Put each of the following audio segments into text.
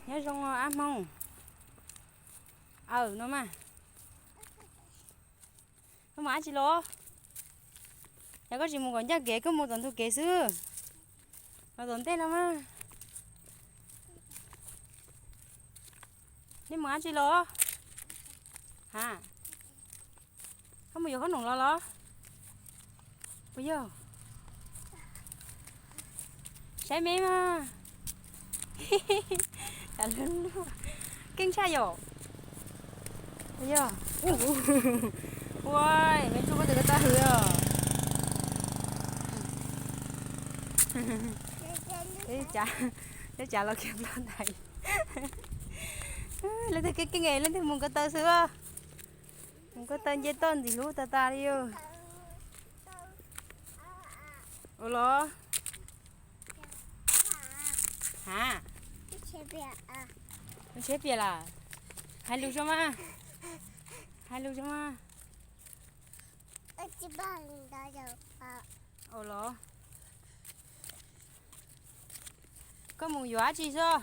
Nyob zoo ab Hmoob. Aw no mas. Koj mus dab tsi los? Yog koj tsis mus kom ncaj kev, koj mus tom ntug kev xwb. Los tom ntej no mas. Nej mus dab tsi los? Ha, koj mus yuav khob noom los los? Puas yog? Saib me mas. Keej tshaj yom. Puas yog? Ua, me tsuj koj tus ko taw hwv os. Teb cav los kiag ploj ntais. Leej twg keej keej, leej twg mus ko taw xwb. Mus ko taw nce toj ntxim hlub tas tas li os. Ua los? Ha, lub tsheb piam lawm. Hais lus zoo mas. Hais lus zoo mas. Ua los? Koj mus yuav dab tsi xwb?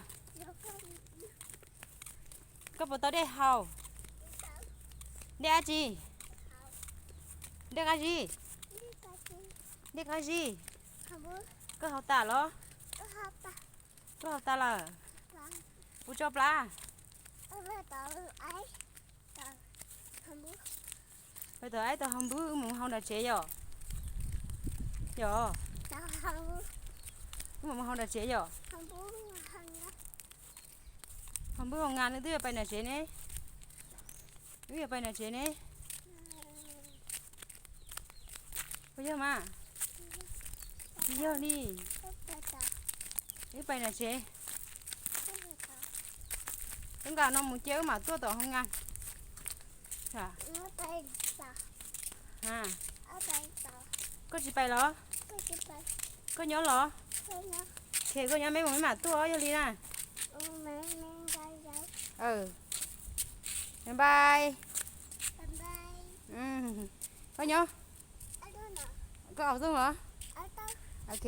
Koj puas tau dej haus? Dej dab tsi? Dej qab zib? Dej qab zib. Koj haus tas los? Koj haus tas lawm? Puas tso plab? Peb tau aib tau haus npwb, wb mus haus nram tsev yom? Yog, wb mus haus nram tsev yom? Haus npwb haus ngas, nws twb yuav pais nram tsev ne. Wb yuav pais nram tsev ne. Puas yog mas? Tsis yog li. Wb pais nram tsev. Wb nqa no mus cia wb mam tuaj tom haus ngas. Koj tsis pais los? Koj nyob los? Koj nyob, me mus me mam tuaj, yog li na. Bye bye. Koj nyob, koj aus tooj los? Ok.